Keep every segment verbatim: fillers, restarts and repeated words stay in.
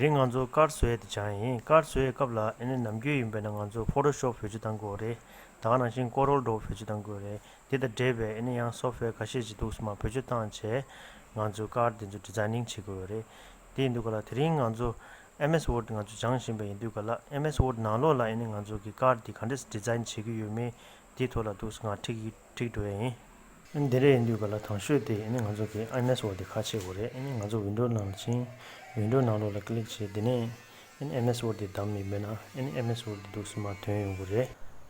དེ་རིང་ང་ཚོ་ཀར་བཟོ་ཡས་དེ་སྦྱངས་ཡིན། ཀར་བཟོ་ཡས་སྐབས་ལ་ཨ་ནི་ནམ་རྒྱུན་ཡིན་པས་ན་ང་ཚོ་ཕོ་ཊོ་ཤོབ་བེད་སྤྱོད་གཏང་དགོས་རེད། ད་ག་ནང་བཞིན་ཀོ་རལ་ཌོ་བེད་སྤྱོད་གཏང་དགོས་རེད། དེ་དང་འབྲེལ་བའི་ཨ་ནི་ཡང་སོབ་ཝེར་ཁ་ཤས་ཅིག་འདུག་སེ་མར་བེད་སྤྱོད་བཏང་བྱས་ང་ཚོ་ཀར་དེ་ཚོ་ཌི་ཛའི་ནིང་བྱེད་དགོས་རེད། དེ་ཡིན་དུས་ག་ལ་དེ་རིང་ང་ཚོ་ཨེམ་ཨེས་ཝར་ཌི་ང་ཚོ་སྦྱངས་བཞིན་པ་ཡིན་དུས་ག་ལ་ཨེམ་ཨེས་ཝར་ཌི་ནང་ལོགས་ལ་ཨ་ནི་ང་ཚོ་གི་ཀར་དེ་ག་འདྲས་ཌི་ཛའིན་བྱེད་ཀྱི་ཡོད་མེད་དེའི་ཐོག་ལ་འདུག་སེ་ང་ཁྲིད་ཀྱི་ཁྲིད་འགྲོ་ཡ་ཡིན། ཨ་ནི་དེ་འདྲ་ཡིན་དུས་ག་ལ་དང་ཤོས་དེ་ཨ་ནི་ང་ཚོ་གི་ཨེམ་ཨེས་ཝར་ཌི་དེ་ཁ་ཕྱེ་དགོས་རེད། ཨ་ནི་ང་ཚོ་ཝིན་ཌོ་ནང་ལ་ཕྱིན། ཝིན་ཌོ་ནང་ལོགས་ལ་ཀི་ལིག་བྱས། དེ་ནས་ཨ་ནི་ཨེམ་ཨེས་ཝར་ཌི་དེ་བདམས་ཡིན་པས་ན་ཨ་ནི་ཨེམ་ཨེས་ཝར་ཌི་དེ་འདུག་སེ་མར་ཐོན་ཡོང་གི་རེད།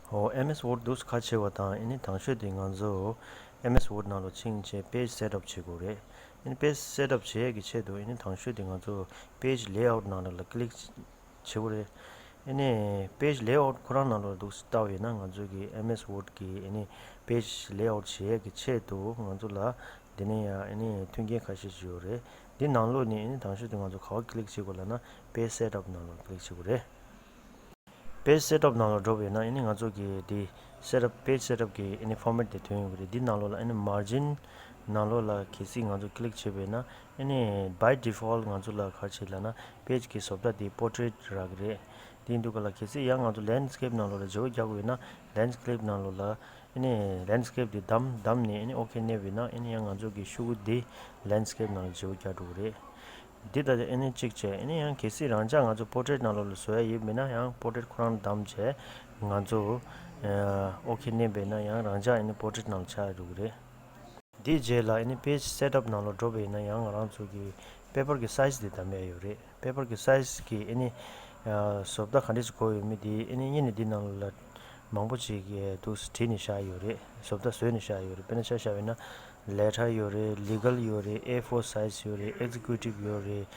ཨོ་ཨེམ་ཨེས་ཝར་ཌི་དེ་འདུག་སེ་ཁ་ཕྱེ་བ་དང་ཨ་ནི་དང་ཤོས་དེ་ང་ཚོ་ཨེམ་ཨེས་ཝར་ཌི་ནང་ལ་ཕྱིན་བྱས་པེཇ་སེ་ཊབ་བྱེད་དགོས་རེད། ཨ་ནི་པེཇ་སེ་ཊབ་བྱེད་ཡས་ཀྱི་ཆེད་དུ་ཨ་ནི་དང་ཤོས་དེ་ང་ཚོ་པེཇ་ལེ་ཨའུཊ་ནང་ལ་ཀི་ལིག་བྱེད་དགོས་རེད། ཨ་ནི་པེཇ་ལེ་ཨའུཊ་ཁོ་རང་ནང་ལོགས་འདུག་སེ་བལྟ་བ་ཡིན་ན་ང་ཚོ་གི་ཨེམ་ཨེས་ཝར་ཌི་གི་ཨ་ནི་པེཇ་ལེ་ཨའུཊ་བྱེད་ཡས་ཀྱི་ཆེད་དུ་ང་ཚོ་ལ་འདི་ནས་ཡང་ཨ་ནི་མཐུན་རྐྱེན་ཁ་ཤས་ཤིག་ཡོད་རེད། འདི་ནང་ལོགས་ནས་ཨ་ནི་དང་ཤོས་དེ་ང་ཚོ་ག་པར་ཀི་ལིག་བྱེད་དགོས་ལབ་ན་པེཇ་སེ་ཊབ་ནང་ལོགས་ཀི་ལིག་བྱེད་དགོས་རེད། པེཇ་སེ་ཊབ་ནང་ལ་འགྲོ་བ་ཡིན་ན་ཨ་ནི་ང་ཚོ་གི་འདི་སེ་ཊབ་པེཇ་སེ་ཊབ་གི་ཨ་ནི་ཕོར་མེཊ་དེ་ཐོན་ཡོང་གི་རེད། འདི་ནང་ལོགས་ལ་ཨ་ནི་མར་ཇིན་ནང་ལོགས་ལ་གལ་སྲིད་ང་ཚོ་ཀི་ལིག་བྱས་པ་ཡིན་ན་ཨ་ནི་བའི་ཌི་ཕོལཊ་ང་ཚོ་ལ་ག་རེ་བྱེད་ལབ་ན་པེཇ་གི་བཟོ་ལྟ་དེ་པོར་ཊེཊ་རག་གི་རེད། དེ་ཡིན་དུས་ག་ལ་གལ་སྲིད་ཡང་ང་ཚོ་ལེན་སི་ཀེབ་ནང་ལོགས་ལ་བརྗེ་པོ་རྒྱག་དགོས་ཡིན་ན་ལེན་སི་ཀེབ་ནང་ལོགས་ལ་ཨ་ནི་ལེན་སི་ཀེབ་དེ་བདམས། བདམས་ནས་ཨ་ནི་ཨོ་ཁེ་མནན་པ་ཡིན་ན་ཨ་ནི་ཡང་ང་ཚོ་གི་ཤོག་གུ་དེ་ལེན་སི་ཀེབ་ནང་ལ་བརྗེ་པོ་རྒྱག་འགྲོ་གི་རེད། འདི་ལྟ་སྟེ་ཨ་ནི་གཅིག་བྱས། ཨ་ནི་ཡང་གལ་སྲིད་རང་ཅག་ང་ཚོ་པོར་ཊེཊ་ནང་ལོགས་ལ་བཟོ་ཡ་ཡོད་མིན་ན་ཡང་པོར་ཊེཊ་ཁོ་རང་བདམས་བྱས་ང་ཚོ་ཨོ་ཁེ་མནན་པ་ཡིན་ན་ཡང་རང་ཅག་ཨ་ནི་པོར་ཊེཊ་ནང་ལ་ཆགས་ཡ་འགྲོ་གི་རེད། འདིའི་རྗེས་ལ་ཨ་ནི་པེཇ་སེ་ཊབ་ནང་ལོགས་འགྲོ་བ་ཡིན་ན་ཡང་ང་རང་ཚོ་གི་པེ་པར་གི་སའི་ཛི་དེ་བདམས་ཡ་ཡོད་རེད། པེ་པར་གི་སའི་ཛི་གི་ཨ་ནི་བཟོ་ལྟ་ག་འདྲས་ཞིག་དགོས་ཡོད་མེད་དེ་ཨ་ནི་ཨ་ནི་འདི་ནང་ལོགས་ལ་མང་པོ་ཅིག་གིས་འདུག་སེ་བྲིས་ནས་བཞག་ཡོད་རེད། བཟོ་ལྟ་བཟོས་ནས་བཞག་ཡོད་རེད། དཔེར་ན་ཆ་བཞག་པ་ཡིན་ན་ལེ་ཊར་ཡོད་རེད། ལི་གལ་ཡོད་རེད། ཨེ་ཕོར་སའི་ཛི་ཡོད་རེད། ཨེག་ཛི་ཀིའུ་ཊིབ་ཡོད་རེད།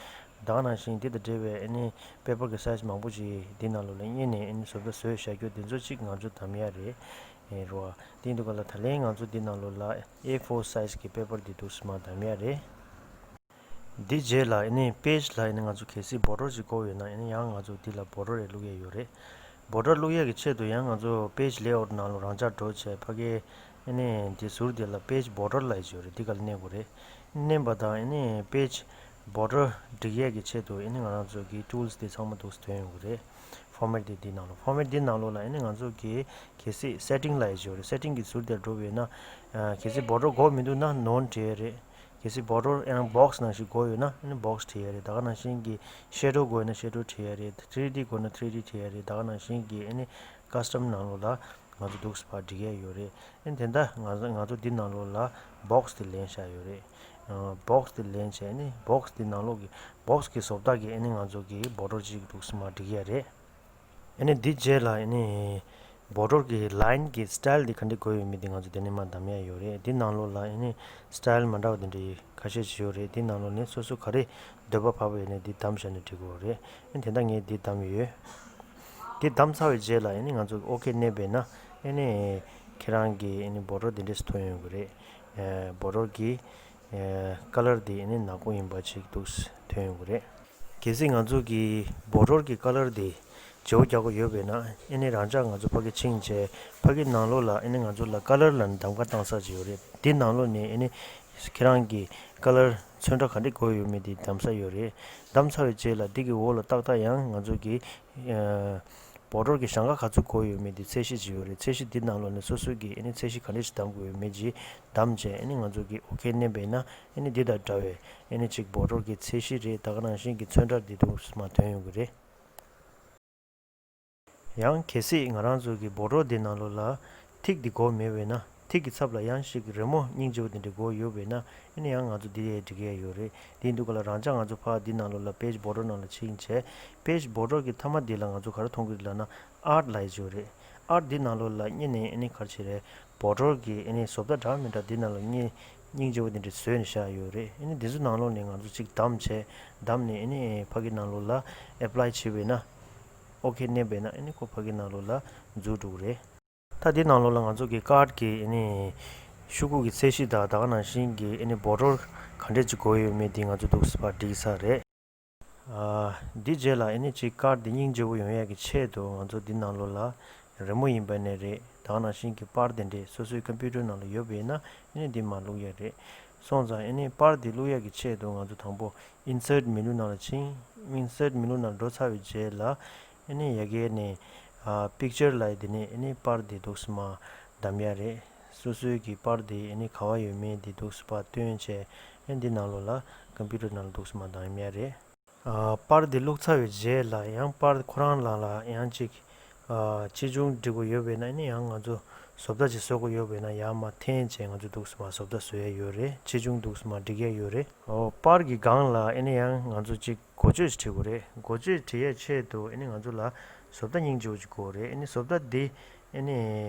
ད་ག་ནང་བཞིན་དེ་དང་འབྲེལ་བའི་ཨ་ནི་པེ་པར་གི་སའི་ཛི་མང་པོ་ཅིག་འདི་ནང་ལོགས་ལ་རྙེད་ནས་ཨ་ནི་བཟོ་ལྟ་བཟོས་བཞག་རྒྱུ་དེ་ཚོ་གཅིག་ང་ཚོ་བདམས་ཡ་རེད། ཨེ་རོ། དེ་ཡིན་དུས་ག་ལ་ད་ལན་ང་ཚོ་འདི་ནང་ལོགས་ལ་ཨེ་ཕོར་སའི་ཛི་གི་པེ་པར་འདི་འདུག་སེ་མར་བདམས་ཡ་རེད། འདི་རྗེས་ལ་ཨ་ནི་པེཇ་ལ་ཨ་ནི་ང་ཚོ་གལ་སྲིད་བོར་ཌར་ཅིག་དགོས་ཡོད་ན་ཨ་ནི་ཡང་ང་ཚོ་འདི་ལ་བོར་ཌར་རེ་བླུག་ཡས་ཡོད་རེད། བོར་ཌར་བླུག་ཡས་ཀྱི་ཆེད་དུ་ཡང་ང་ཚོ་པེཇ་ལེ་ཨའུཊ་ནང་ལོགས་རང་འཇགས་འགྲོ་བྱས་ཕ་གི་ཨ་ནི་འདི་ཟུར་འདི་ལ་པེཇ་བོར་ཌར་ལབ་ཡས་ཅིག་ཡོད་རེད། འདི་ག་ལ་མནན་དགོས་རེད། མནན་པ་དང་ཨ་ནི་པེཇ་བོར་ཌར་སྒྲིག་ཡས་ཀྱི་ཆེད་དུ་ཨ་ནི་ང་རང་ཚོ་གི་ཊུལ་སི་འདི་ཚང་མ་འདུག་སེ་ཐོན་ཡོང་གི་རེད། ཕོར་མེཊ་འདི་འདི་ནང་ལོགས། ཕོར་མེཊ་འདི་ནང་ལོགས་ལ་ཨ་ནི་ང་ཚོ་གི་གལ་སྲིད་སེ་ཊིང་ལབ་ཡས་ཅིག་ཡོད་རེད། སེ་ཊིང་གི་ཟུར་དེར་འགྲོ་བ་ཡིན་ན་གལ་སྲིད་བོར་ཌར་དགོས་མི་འདུག་ན་ནོན་བྲིས་ཡས་རེད། གལ་སྲིད་བོར་ཌར་ཡང་བོག་སི་ནང་བཞིན་དགོས་ཡོད་ན་ཨ་ནི་བོག་སི་བྲིས་ཡས་རེད། ད་ག་ནང་བཞིན་གྱི་ཤེ་ཌོ་དགོས་ཡོད་ན་ཤེ་ཌོ་བྲིས་ཡས་རེད། ཐི་རི་ཌི་དགོས་ན་ཐི་རི་ཌི་བྲིས་ཡས་རེད། ད་ག་ནང་བཞིན་གྱི་ཨ་ནི་ཀ་སི་ཊམ་ནང་ལོགས་ལ་ང་ཚོ་འདུག་སེ་ཕར་སྒྲིག་ཡས་ཡོད་རེད། ཨ་ནི་དེ་འདྲ་ང་ང་ཚོ་འདི་ནང་ལོགས་ལ་བོག་སི་དེ་ལེན་བཞག་ཡོད་རེད། ཨ་བོག་སི་དེ་ལེན་བྱས་ཨ་ནི་བོག་སི་འདི་ནང་ལོགས་ཀྱི་བོག་སི་གི་བཟོ་ལྟ་གི་ཨ་ནི་ང་ཚོ་གི་བོར་ཌར་ཅིག་འདུག་སེ་མར་སྒྲིག་ཡས་རེད། ཨ་ནི་འདི་རྗེས་ལ་ཨ་ནི་བོར་ཌར་གྱི་ལའིན་གྱི་སི་ཊལ་འདི་ག་འདྲ་དགོས་ཡོད་མེད་འདི་ང་ཚོ་དེ་ནས་མར་བདམས་ཡ་ཡོད་རེད། འདི་ནང་ལོགས་ལ་ཨ་ནི་སི་ཊལ་མ་འདྲ་བ་དེ་འདྲའི་ཁ་ཤས་ཅིག་ཡོད་རེད། འདི་ནང་ལོགས་ནས་སོ་སོ་ག་རེ་འདོད་པ་བབས་པ་ཡོད་ན་འདི་བདམས་བཞག་ནས་འབྲི་དགོས་རེད། ཨ་ནི་དེ་འདྲ་ངས་འདི་བདམས་ཡོད། འདི་བདམས་ཚར་བའི་རྗེས་ལ་ཨ་ནི་ང་ཚོ་ཨོ་ཁེ་མནན་པས་ན་ཨ་ནི་ཁྱེད་རང་གི་ཨ་ནི་བོར་ཌར་འདི་འདྲས་སུ་ཐོན་ཡོང་གི་རེད། ཨ་བོར་ཌར་གྱི་ཨ་ཀ་ལར་འདི་ཨ་ནི་ནག་པོ་ཡིན་པ་ཅིག་འདུག་སེ་ཐོན་ཡོང་གི་རེད། གལ་སྲིད་ང་ཚོ་གི་བོར་ཌར་གྱི་ཀ་ལར་འདི་བརྗེ་པོ་རྒྱག་དགོས་ཡོད་པས་ན་ཨ་ནི་རང་ཅག་ང་ཚོ་ཕ་གི་ཕྱིན་བྱས་ཕ་གི་ནང་ལོགས་ལ་ཨ་ནི་ང་ཚོ་ལ་ཀ་ལར་ལབ་ནས་གདམ་ག་བཏང་ས་ཅིག་ཡོད་རེད། འདི་ནང་ལོགས་ནས་ཨ་ནི་ཁྱེད་རང་གི་ཀ་ལར་ཚོན་ཁྲ་ག་འདྲ་དགོས་ཡོད་མེད་འདི་གདམ་ས་ཡོད་རེད། གདམ་ཚར་བའི་རྗེས་ལ་འདི་གི་འོག་ལ་ཏག་ཏག་ཡང་ང་ཚོ་གི་ཨ་བོར་ཌར་གྱི་ཞེང་ཁ་ག་ཚོད་དགོས་ཡོད་མེད་དེ་ཚད་གཞི་ཅིག་ཡོད་རེད། ཚད་གཞི་འདི་ནང་ལོགས་ནས་སོ་སོ་གིས་ཨ་ནི་ཚད་གཞི་ག་འདྲ་ཞིག་གདམ་དགོས་ཡོད་མེད་ཅིག་གདམ་བྱས་ཨ་ནི་ང་ཚོ་གིས་ཨོ་ཁེ་མནན་པས་ན་ཨ་ནི་འདི་དང་འདྲ་བའི་ཨ་ནི་ཅིག་བོར་ཌར་གྱི་ཚད་གཞི་རེད། ད་ག་ནང་བཞིན་གྱི་ཚོན་ཁྲ་འདི་འདུག་སེ་མར་ཐོན་ཡོང་གི་རེད། ཡང་གལ་སྲིད་ང་རང་ཚོ་གི་བོར་ཌར་འདི་ནང་ལོགས་ལ་ཐིག་འདི་དགོས་མེད་པས་ན། ཐིག་གི་ཚབ་ལ་ཡང་ཞིག་རི་མོ་སྙིང་རྗེ་པོ་དེ་འདྲ་དགོས་ཡོད་པས་ན་ཨ་ནི་ཡང་ང་ཚོ་འདི་ཡས་འབྲི་གི་ཡོད་རེད། དེ་ཡིན་དུས་ག་ལ་རང་ཅག་ང་ཚོ་ཕར་འདི་ནང་ལོགས་ལ་པེཇ་བོར་ཌར་ནང་ལ་ཕྱིན་བྱས་པེཇ་བོར་ཌར་གྱི་མཐའ་མ་འདི་ལ་ང་ཚོ་ག་རེ་མཐོང་གི་རེད་ལབ་ན་ཨརཊ་ལབ་ཡས་ཅིག་ཡོད་རེད། ཨརཊ་འདི་ནང་ལོགས་ལ་རྙེད་ནས་ཨ་ནི་ག་རེ་བྱེད་རེད། བོར་ཌར་གྱི་ཨ་ནི་བཟོ་ལྟ་འདྲ་མི་འདྲ་འདི་ནང་ལ་རྙེད་སྙིང་རྗེ་པོ་དེ་འདྲ་བཟོས་ནས་བཞག་ཡོད་རེད། ཨ་ནི་འདི་ཚོ་ནང་ལོགས་ནས་ང་ཚོ་གཅིག་བདམས་བྱས་བདམས་ནས་ཨ་ནི་ཕ་གི་ནང་ལོགས་ལ་ཨེབ་ལའི་བྱས་པས་ན་ཨོ་ཁེ་མནན་པས་ན་ཨ་ནི་ཁོ་ཕ་གི་ནང་ལོགས་ལ་འཛུལ་འགྲོ་གི་རེད། ད་འདི་ནང་ལོགས་ལ་ང་ཚོ་གི་ཀར་ཌི་གི་ཨ་ནི་ཤོག་གུ་གི་ཚད་གཞི་དང་ད་ག་ནང་བཞིན་གྱི་ཨ་ནི་བོར་ཌར་ག་འདྲས་ཅིག་དགོས་ཡོད་མེད་འདི་ང་ཚོ་འདུག་སེ་ཕར་སྒྲིག་ཚར་རེད། ཨ། འདི་རྗེས་ལ་ཨ་ནི་ཅིག་ཀར་ཌི་འདི་སྙིང་རྗེ་པོ་ཡོང་ཡག་གི་ཆེད་དུ་ང་ཚོ་འདི་ནང་ལོགས་ལ་རི་མོ་ཡིན་པ་ནས་རེད། ད་ག་ནང་བཞིན་གྱི་པར་དེ་འདྲས་སོ་སོའི་ཀམ་པུ་ཊར་ནང་ལ་ཡོད་པ་ཡིན་ན་ཨ་ནི་འདི་མར་བླུག་ཡ་རེད། སོང་ཙང་ཨ་ནི་པར་འདི་བླུག་ཡ་གི་ཆེད་དུ་ང་ཚོ་དང་པོ་Insert Menu ནང་ལ་ཕྱིན། Insert Menu ནང་འགྲོ་ཚར་བའི་རྗེས་ལ་ཨ་ནི་ཡ་གི་ནས་ཨ་Picture ལབ་ཡ་དེ་ནས་ཨ་ནི་པར་འདི་འདུག་སེ་མར་བདམས་ཡ་རེད། སོ་སོའི་གི་པར་འདི་ཨ་ནི་ག་བ་ཡོད་མེད་འདི་འདུག་སེ་ཕར་བཏོན་བྱས་ཨ་ནི་འདི་ནང་ལོགས་ལ་ཀམ་པུ་ཊར་ནང་ལ་འདུག་སེ་མར་བདམས་ཡ་རེད། ཨ་པར་འདི་བླུགས་ཚར་བའི་རྗེས་ལ་ཡང་པར་ཁོ་རང་ལ་ལ་ཡང་ཅིག་ཨ་ཆེ་ཆུང་སྒྲིག་དགོས་ཡོད་པས་ན་ཨ་ནི་ཡང་ང་ཚོ་བཟོ་ལྟ་ཅིག་བཟོ་དགོས་ཡོད་པས་ན་ཡར་མར་འཐེན་བྱས་ང་ཚོ་འདུག་སེ་མར་བཟོ་ལྟ་བཟོ་ཡ་ཡོད་རེད། ཆེ་ཆུང་འདུག་སེ་མར་སྒྲིག་ཡ་ཡོད་རེད། ཨོ་པར་གྱི་སྒང་ལ་ཨ་ནི་ཡང་ང་ཚོ་ཅིག་འགོ་བརྗོད་ཅིག་བྲིས་དགོས་རེད། འགོ་བརྗོད་བྲིས་ཡའི་ཆེད་དུ་ཨ་ནི་ང་ཚོ་ལ་བཟོ་ལྟ་སྙིང་རྗེ་པོ་ཅིག་དགོས་རེད། ཨ་ནི་བཟོ་ལྟ་འདི་ཨ་ནི་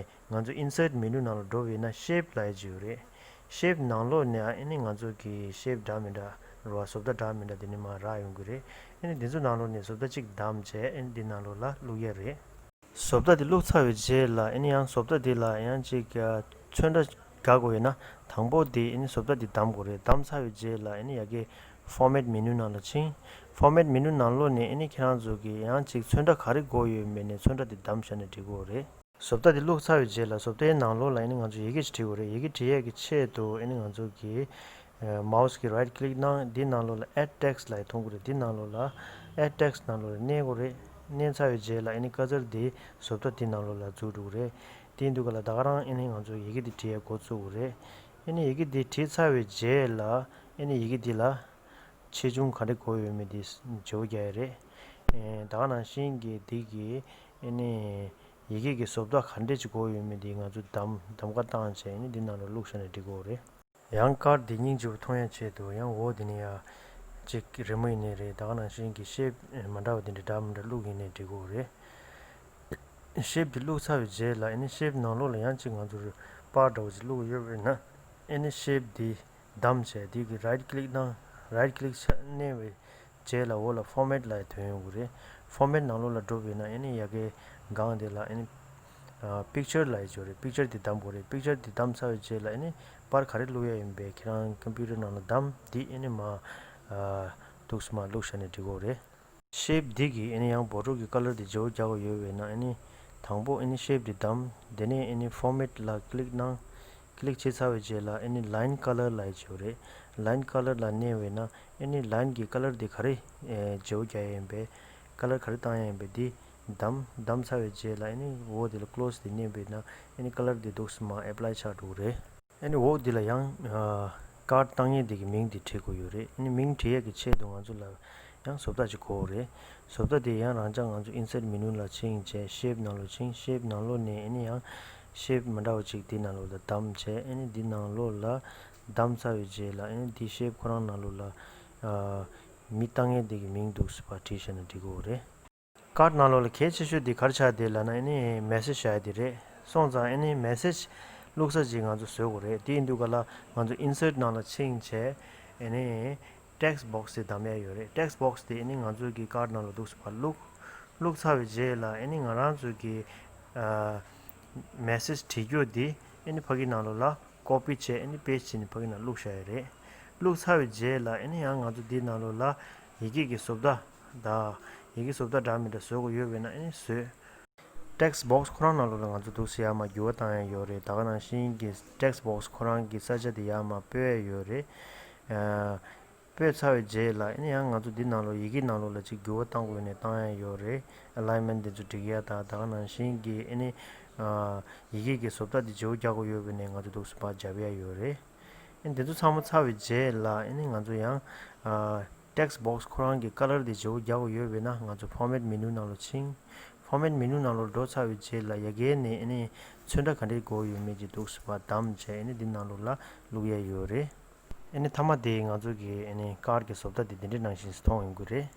ང་ཚོ་Insert Menu ནང་ལ་འགྲོ་བས་ན་Shape ལབ་ཡ་ཅིག་ཡོད་རེད། Shape ནང་ལོགས་ནས་ཨ་ནི་ང་ཚོ་གི་Shape འདྲ་མི་འདྲ་རེད་བ། བཟོ་ལྟ་འདྲ་མི་འདྲ་དེ་ནས་མར་རག་ཡོང་གི་རེད། ཨ་ནི་དེ་ཚོ་ནང་ལོགས་ནས་བཟོ་ལྟ་གཅིག་བདམས་བྱས་ཨ་ནི་འདི་ནང་ལོགས་ལ་བླུག་ཡ་རེད། བཟོ་ལྟ་དེ་བླུགས་ཚར་བའི་རྗེས་ལ་ཨ་ནི་ཡང་བཟོ་ལྟ་དེ་ལ་ཡང་ཅིག་ཨ་ཚོན་ཁྲ་རྒྱག་དགོས་ཡོད་ན་དང་པོ་དེ་ཨ་ནི་བཟོ་ལྟ་དེ་བདམས་དགོས་རེད། བདམས་ཚར་བའི་རྗེས་ལ་ཨ་ནི་ཡ་གི་Format Menu ནང་ལ་ཕྱིན། Format Menu ནང་ལོགས་ནས་ཨ་ནི་ཁྱེད་རང་ཚོ་གི་ཡང་ཅིག་ཚོན་ཁྲ་ག་རེ་དགོས་ཡོད་མེད་ནས་ཚོན་ཁྲ་དེ་བདམས་བཞག་ནས་འབྲི་དགོས་རེད། བཟོ་ལྟ་དེ་བླུགས་ཚར་བའི་རྗེས་ལ་བཟོ་ལྟའི་ནང་ལོགས་ལ་ཨ་ནི་ང་ཚོ་ཡི་གེ་ཅིག་བྲིས་དགོས་རེད། ཡི་གེ་བྲིས་ཡས་ཀྱི་ཆེད་དུ་ཨ་ནི་ང་ཚོ་གི་མའོ་སི་གི་right click གནང་། འདི་ནང་ལོགས་ལ་Add Text ལབ་ཡ་མཐོང་གི་རེད། འདི་ནང་ལོགས་ལ་Add Text ནང་ལོགས་ལ་མནན་དགོས་རེད། མནན་ཚར་བའི་རྗེས་ལ་ཨ་ནི་ཀར་སར་འདི་བཟོ་ལྟ་འདི་ནང་ལོགས་ལ་འཛུལ་འགྲོ་གི་རེད། དེ་ཡིན་དུས་ག་ལ་ད་ག་རང་ཨ་ནི་ང་ཚོ་ཡི་གེ་འདི་བྲིས་ཡས་འགོ་བཙུགས་དགོས་རེད། ཨ་ནི་ཡི་གེ་འདི་བྲིས་ཚར་བའི་རྗེས་ལ་ཨ་ནི་ཡི་གེ་འདི་ལ་ཆེ་ཆུང་ག་འདྲ་དགོས་ཡོད་མེད་འདི་བརྗེ་པོ་རྒྱག་ཡ་རེད། ཨེ་ད་ག་ནང་བཞིན་གྱི་འདི་གི་ཨ་ནི་ཡི་གེ་གི་བཟོ་ལྟ་ག་འདྲ་ཅིག་དགོས་ཡོད་མེད་འདི་ང་ཚོ་གདམ་གདམ་ག་བཏང་བྱས་ཨ་ནི་འདི་ནང་ལ་བླུགས་བཞག་ནས་འབྲི་དགོས་རེད། ཡང་ཀར་འདི་སྙིང་རྗེ་པོ་མཐོང་ཡ་ཆེད་དུ་ཡང་འོག་འདི་ནས་ཡ་གཅིག་རི་མོ་ཡིན་ནའི་རེད། ད་ག་ནང་བཞིན་གྱི་ཤེབ་མ་འདྲ་བ་འདི་འདྲ་འདྲ་མི་འདྲ་བླུགས་ཡིན་ནའི་འབྲི་དགོས་རེད། ཤེབ་འདི་བླུགས་ཚར་བའི་རྗེས་ལ་ཨ་ནི་ཤེབ་ནང་ལོགས་ལ་ཡང་གཅིག་ང་ཚོར་པར་འདྲ་བོ་ཅིག་བླུགས་ཡོད་པས་ན་ཨ་ནི་ཤེབ་འདི་བདམས་བྱས་འདི་གི་right click གནང་། right click ཆ་མནན་པའི་རྗེས་ལ་འོག་ལ་Format ལབ་ཡ་ཐོན་ཡོང་གི་རེད། Format ནང་ལོགས་ལ་འགྲོ་བས་ན་ཨ་ནི་ཡ་གའི་སྒང་དེ་ལ་ཨ་ནི་ཨ་Picture ལབ་ཡ་ཅིག་ཡོད་རེད། Picture འདི་བདམས་དགོས་རེད། Picture འདི་བདམས་ཚར་བའི་རྗེས་ལ་ཨ་ནི་པར་ག་རེ་བླུགས་ཡ་ཡིན་པས་ཁྱེད་རང་ཀམ་པུ་ཊར་ནང་ལ་བདམས། འདི་ཨ་ནི་མར་ཨ་འདུག་སེ་མར་བླུགས་བཞག་ནས་འབྲི་དགོས་རེད། ཤེབ་འདི་གི་ཨ་ནི་ཡང་བོ་ཊལ་གི་ཀ་ལར་འདི་བརྗེ་པོ་རྒྱག་དགོས་ཡོད་པས་ན་ཨ་ནི་དང་པོ་ཨ་ནི་ཤེབ་འདི་བདམས། དེ་ནས་ཨ་ནི་Format ལ་click གནང་། click བྱས་ཚར་བའི་རྗེས་ལ་ཨ་ནི་Line Color ལབ་ཡ་ཅིག་ཡོད་རེད། Line Color ལ་མནན་པས་ན་ཨ་ནི་line གི་ཀ་ལར་འདི་ག་རེ་ཨེ་བརྗེ་པོ་རྒྱག་ཡ་ཡིན་པས་ཀ་ལར་ག་རེ་བཏང་ཡ་ཡིན་པས་འདི་བདམས། བདམས་ཚར་བའི་རྗེས་ལ་ཨ་ནི་འོག་འདི་ལ་Close འདི་མནན་པས་ན་ཨ་ནི་ཀ་ལར་འདི་འདུག་སེ་མར་apply ཆགས་འགྲོ་གི་རེད། ཨ་ནི་འོག་འདི་ལ་ཡང་ཨ་ཀར་བཏང་མཁན་འདི་གི་མིང་འདི་བྲིས་དགོས་ཡོད་རེད། ཨ་ནི་མིང་བྲིས་ཡས་ཀྱི་ཆེད་དུ་ང་ཚོ་ལ་ཡང་བཟོ་ལྟ་ཅིག་དགོས་རེད། བཟོ་ལྟ་དེ་ཡང་རང་ཅག་ང་ཚོ་Insert Menu ལ་ཕྱིན་བྱས་Shape ནང་ལོགས་ཕྱིན། Shape ནང་ལོགས་ནས་ཨ་ནི་ཡང་Shape མི་འདྲ་བ་ཅིག་འདི་ནང་ལོགས་ལ་བདམས་བྱས། ཨ་ནི་འདི་ནང་ལོགས་ལ་བདམས་ཚར་བའི་རྗེས་ལ་ཨ་ནི་འདི་Shape ཁོ་རང་ནང་ལོགས་ལ་ཨ་མིང་བཏང་མཁན་འདི་གི་མིང་འདུག་སེ་ཕར་བྲིས་བྱས་ནས་འབྲི་དགོས་རེད། ཀར་ནང་ལོགས་ལ་གལ་ཆེ་ཤོས་དེ་ག་རེ་ཆགས་བསྡད་ལབ་ན་ཨ་ནི་message བཞག་ཡ་དེ་རེད། སོང་ཙང་ཨ་ནི་message བླུགས་ས་ཅིག་ང་ཚོ་བཟོ་དགོས་རེད། དེ་ཡིན་དུས་ག་ལ་ང་ཚོ་Insert ནང་ལ་ཕྱིན་བྱས་ཨ་ནི་text box དེ་བདམས་ཡ་ཡོད་རེད། text box དེ་ཨ་ནི་ང་ཚོ་གི་ཀར་ནང་ལ་འདུག་སེ་ཕར་བླུགས། བླུགས་ཚར་བའི་རྗེས་ལ་ཨ་ནི་ང་རང་ཚོ་གི་ཨ་message བྲིས་རྒྱུ་དེ་ཨ་ནི་ཕ་གི་ནང་ལོགས་ལ་copy བྱས་ཨ་ནི་paste བྱས་ནས་ཕ་གི་ནང་བླུགས་བཞག་ཡ་རེད། བླུགས་ཚར་བའི་རྗེས་ལ་ཨ་ནི་ཡང་ང་ཚོ་འདི་ནང་ལོགས་ལ་ཡི་གེ་གི་བཟོ་ལྟ་དང་ཡི་གེ་བཟོ་ལྟ་འདྲ་མི་འདྲ་བཟོ་དགོས་ཡོད་པས་ན་ཨ་ནི་བཟོས། text box ཁོ་རང་ནང་ལོགས་ལ་ང་ཚོ་འདུག་སེ་ཡར་མར་འགྱུར་བ་བཏང་ཡ་ཡོད་རེད། ད་ག་ནང་བཞིན་གྱི་text box ཁོ་རང་གི་ས་ཆ་དེ་ཡར་མར་སྤོས་ཡ་ཡོད་རེད། ཨ་སྤོས་ཚར་བའི་རྗེས་ལ་ཨ་ནི་ཡང་ང་ཚོ་འདི་ནང་ལོགས་ཡི་གེ་ནང་ལོགས་ལ་ཅིག་འགྱུར་བ་བཏང་དགོས་ནས་བཏང་ཡ་ཡོད་རེད། alignment དེ་ཚོ་སྒྲིག་ཡ་དང་། ད་ག་ནང་བཞིན་གྱི་ཨ་ནི་ཨ་ཡི་གེ་གི་བཟོ་ལྟ་དེ་བརྗེ་པོ་རྒྱག་དགོས་ཡོད་པས་ནས་ང་ཚོ་འདུག་སེ་ཕར་རྒྱབ་ཡ་ཡོད་རེད། ཨ་ནི་དེ་ཚོ་ཚང་མ་ཚར་བའི་རྗེས་ལ་ཨ་ནི་ང་ཚོ་ཡང་ཨ་text box ཁོ་རང་གི་ཀ་ལར་དེ་བརྗེ་པོ་རྒྱག་དགོས་ཡོད་པས་ན་ང་ཚོ་Format Menu ནང་ལོགས་ཕྱིན། Format Menu ནང་ལོགས་འགྲོ་ཚར་བའི་རྗེས་ལ་ཡ་གིའི་ནས་ཨ་ནི་ཚོན་ཁྲ་ག་འདྲས་དགོས་ཡོད་མེད་ཀྱི་འདུག་སེ་ཕར་བདམས་བྱས་ཨ་ནི་འདི་ནང་ལོགས་ལ་བླུག་ཡ་ཡོད་རེད། ཨ་ནི་མཐའ་མ་དེ་ང་ཚོ་གི་ཨ་ནི་ཀར་གྱི་བཟོ་ལྟ་དེ་འདི་འདྲའི་ནང་བཞིན་མཐོང་ཡོང་གི་རེད།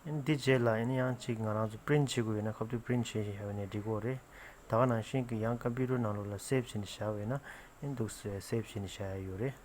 ཨ་ནི་འདི་རྗེས་ལ་ཨ་ནི་ཡང་གཅིག་ང་རང་ཚོ་print བྱེད་དགོས་ཡོད་ན་ཁ་ཐུག་print བྱེད་བཞག་པ་ནས་འགྲིག་གི་རེད། ད་ག་ནང་བཞིན་གྱི་ཡང་ཀམ་པུ་ཊར་ནང་ལོགས་ལ་save བྱས་ནས་བཞག་པ་ཡིན་ན་ཨ་ནི་འདུག་སེ་save བྱས་ནས་བཞག་ཡ་ཡོད་རེད།